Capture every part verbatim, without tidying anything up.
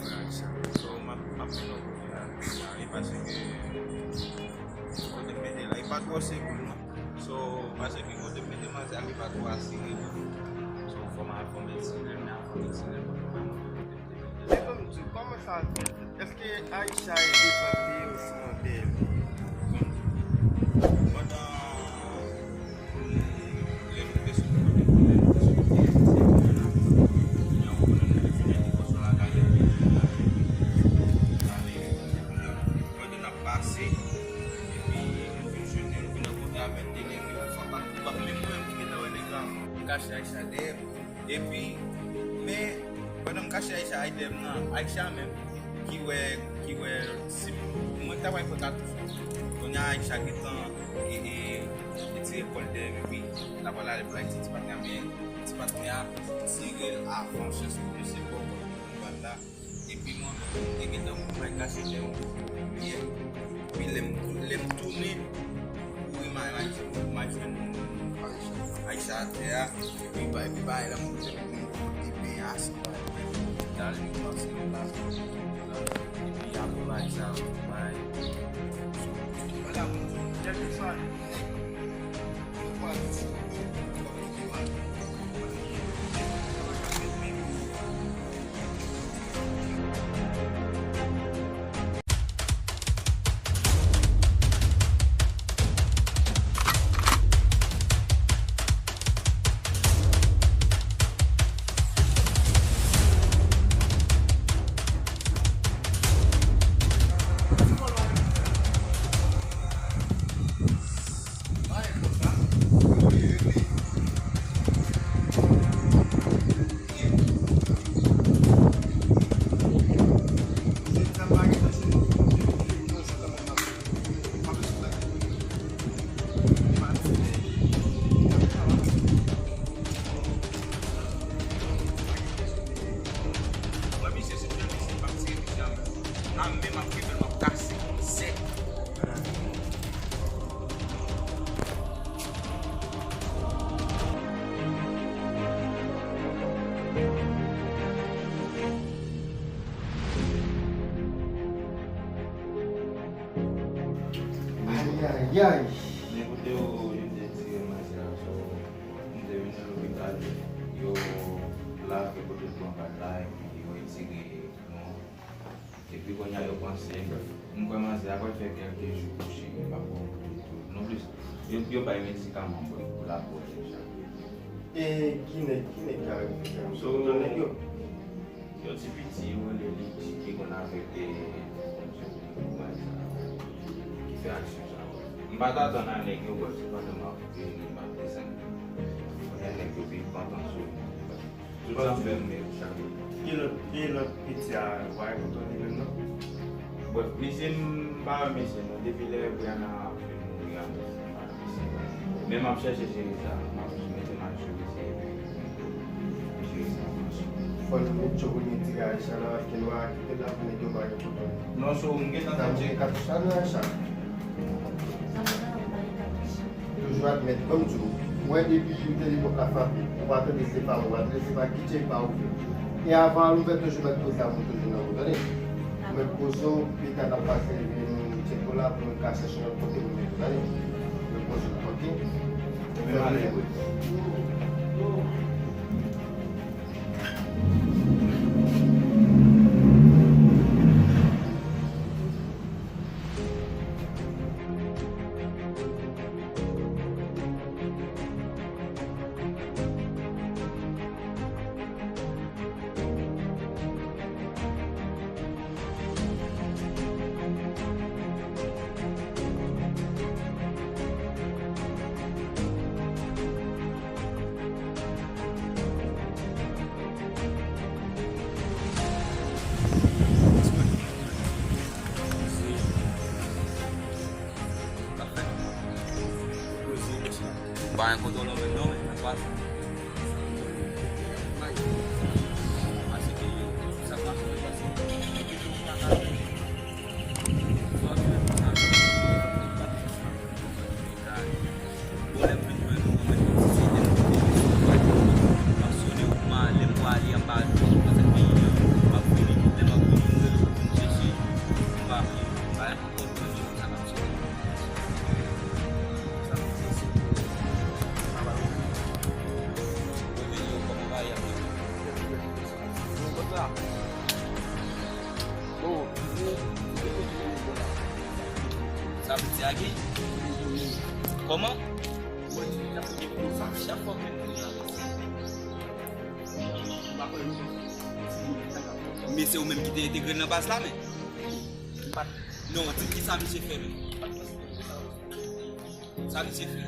So, m ap, m ap mennen w kote la. E paske kote m mete la, e pa twò segi non. So, paske kote m mete manzè a, li pa twò asire non. So, fò m al fè yon ti lè, men al fè yon ti lè pou m pa manke kote m mete manzè a. Men ban m di w, kòman sa fèt? Èske Aisha e devan T M sinon dèyè l? Pandan Lè nou te sot kote pou lè nou te sot T M C, kounye a ou konnen nou te fin ale kòso lakay epi nou ale, pandan n ap pase, epi nou vin jwenn li, nou vin rankontre avèk li, epi nou pa, pa, pa menm mwen ki gentan wè nèg la. M kache Aisha dèyè m. Epi, men, pandan m kache Aisha dèyè m nan, Aisha menm, ki wè, ki wè, si mwen ta pral pran katouch, kounye a Aisha gentan, e, e, retire kò l dèyè m, epi l ta pral ale pou l al di ti patnè a, men ti patnè a tire l avan chans pou mesye bò kò l pou l pran l la. Epi mwen menm, te gentan pran kay kache dèyè yon byen. Epi lè m, lè m tounen, kouri m al, m al jwenn Aisha atè a, epi ba, epi bagay la, mwen te, mwen te benyen ase bagay mwen, epi m t al, li panse m pa fè yon bagay la, epi apre bagay sa, bagay. Vwala, mwen di w, kèlkeswa nèg, mwen pa di si mwen menm, mwen pa kite bagay. Mwen, misye, se jan misye pa tire misye a menm. A men m ap kenbe l, m ap kase l sèk. Ayayay! Men kote yo, yo te tire manzè a, so, m te vin nan lopital, yo lave kote l pran bal la, epi yo retire non. Epi kounye a yo panse, m kwè manzè a pral fè kèlke jou kouche, li pa pran kote tou. Nonplis, yo, yo bay medikaman pou, pou lapò deja. E ki nèg, ki nèg ki arete sa? So, yo, yon ti piti, yo rele Liti, ki konn avèk, e, ki fè aksyon sa. M pa t atann a nèg yo, but se pandan m ap vini, m ap desann. Kounye a nèg yo vin pantan sou mwen. Tout sa m fè, m mèt chak jou. Ki lòt, ki lòt piti a, ou pa gen foto li menm non? Bon, mesye, m pa wè mesye non. Depi lè Brianna fin mouri a, m pa wè mesye. Men m ap chèche cheri sa, m ap mete m al jwe mesye epi jere sa. Fò nou met cho pou nou tire Aisha nan ke nou a kite la pou nèg yo pa gen foto li. Non, so, m gentan tande. Sa moutre katouch la nan Aisha. Toujou admèt, ban m di w, ou wè depi entèlijans la frape, ou pa tande se pa ou, ou pa tande se pa ki tchèk pa ouvè. E avan al ouvè toujou mèt poze a moun toujou nan ou, tande. Mèt poze w, pita n ap pase vin tchèk ou la pou nou ka chèche lòt kote pou nou mete w, tande. Mèt poze w, oke? Ou fè male vre. Pa gen kontwòl anmwey non, men sa pase. Pase ke yo, sa pase, pase. Bon, lè m vin jwenn ou, mwen mèt yon ti sete m kote misye, m ap sone ou, m a, lè m prale anba jou, m ap pase peyi an, m ap vini, lè m ap vini, Ti Agi? Kòman? Chak fwa ke nou Men se ou menm ki te entegre l nan baz la, men. Non, di m kisa misye fè menm. Sa misye fè.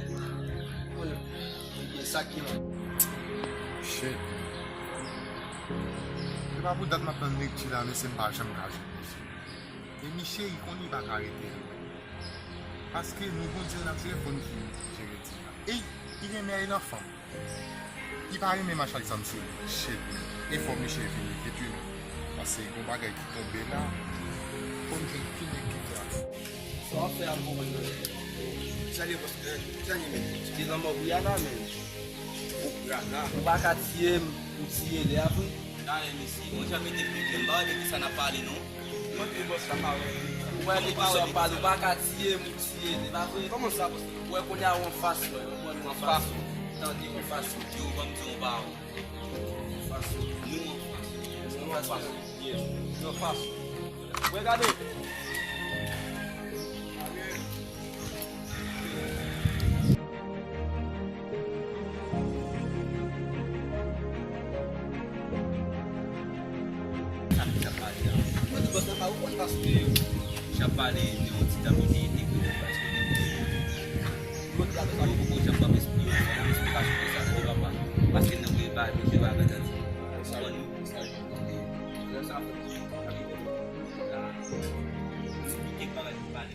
Men sa ki la. Shit. Se pa pou dat m ap tann Richie la, mesye, m pa janm ka jwenn misye. E misye, li konnen li pa ka rete lwen. Paske nou gon dil n ap jwe, fò n fin jere dil la. Ey, li renmen al nan fanm. Li pa renmen mache ak zam sou li. Shit, man. E fò misye vini vit, wi, man. Paske gon bagay ki tonbe la. Fò n jwenn ki nèg ki fè a. Sa w ap fè a m konprann nan. Sa li paske, sa li menm. Ti lanmò pou y a la, men. Ou pa ka tiye m, ou tiye lè apre. Talè, mesye, mwen jan mete pli klè, m pa wè de kisa n ap pale, non. Mwen di bòs la pa wè. Ou wè de kisa w ap pale, ou pa ka tiye m, ou tiye lè, pa vre? Kòman sa, bòs la? Ou wè kounye a ou anfas mwen, ou konprann, ou anfas mwen. Tande, ou anfas mwen. Yo, ban m di yon pawòl. Anfas mwen. Nou anfas. Nou anfas mwen. Yes. Nou anfas mwen. Mwen gade. Sa k ap pale a? Mwen di bòs la pa ou konn paske j ap pale de yon ti dam ki te entegre nan baz. Mwen di avèk sa, mwen poko janm p ap esplike yon esplikasyon konsa, tande papa. Paske nan premye bagay, misye pa ka tande. Ou konprann? Lè sa, la, kèk bagay ki pale.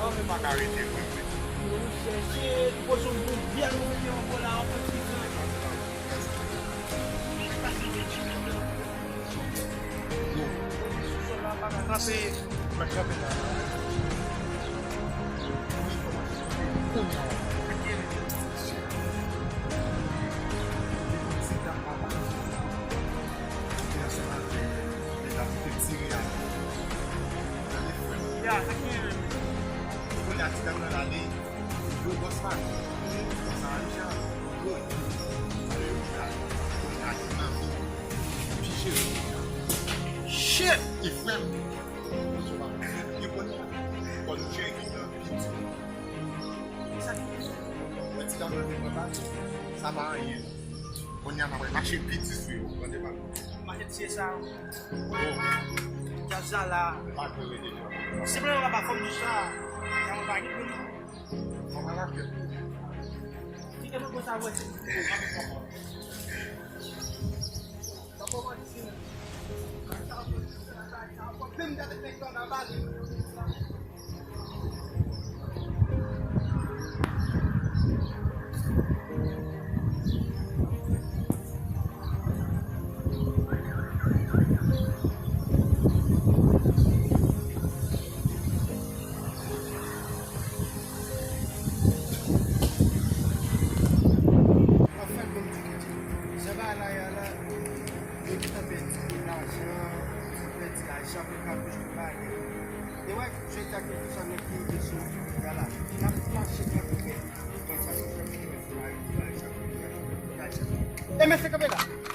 Mwen pa ka rete lwen, mwen. Nou chèche, nou poze yon bon vyèl, nou mete yon bò la, yon pòt ki gran. Kanpe. Mwen kanpe la. Kounye a. Ya, sa ki gen menm? Kounye a, ti dam nan ale. Yo, bòs la. Sa a, Richard. Yo. Ale, yo, kounye a, ki nan vi. Pi cheri. Shit! E frè m. Yo, kounye a. Kò nou cheri ki nan vi. Sa ki gen? Mwen, ti dam nan te pran bal. Sa pa anyen. Kounye a, m ap mache pi di sou yo. Tande pa. Mache tiye sa. Djab sa la. Senpleman papa fòm di sa. Sa mwen pa gen pou li. Kite mwen konsa wè se. Papa mwen di. Menm gade nèg nan bal. Anfen, pou m di ke jan bagay la ye a la, yo gentan pèdi lajan, yo pèdi lajan pou yo ka toujou pale. E wè, jodi a, kèlkeswa nèg ki rive sou nou jodi a la, n ap mache nan kote. Bon, sa se fè ki mwen di la, yo di lajan, lajan. E mesye kanpe la.